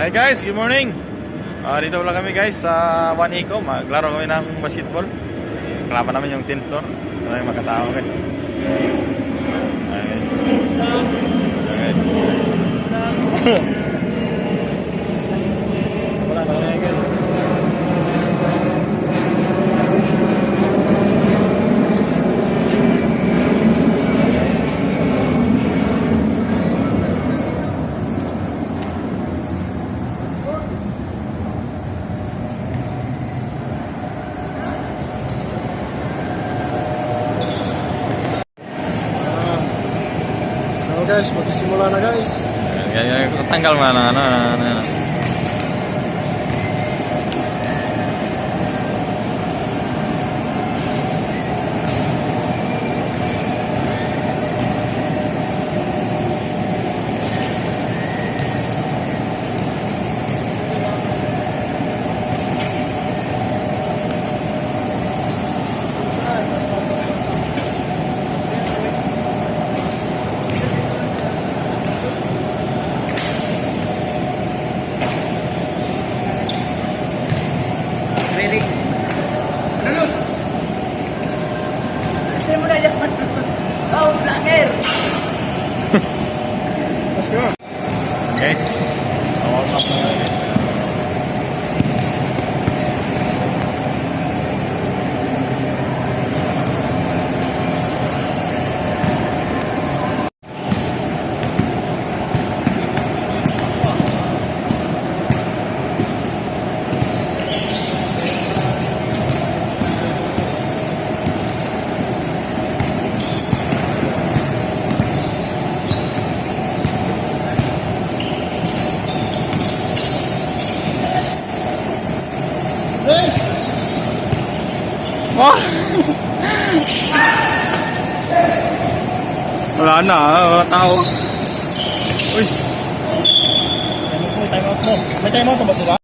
Hi guys, good morning. Dito pala kami, guys, sa One Eco. Maglaro kami ng basketball. Kalaban namin yung 10th floor. Ito yung magkasama, guys. Hi guys. Okay. Wala na kami, guys. Ano guys, magsisimula na, guys. Yan, yan, yan. Tanggal mo na ng ano, ano, ano. Really? Hindi mo na yan. Oh, vlogger! Let's go. Guys, warm up na tayo, guys. Oh! Wala na, wala tao. Uy, Time out mo. May time out na ba sila?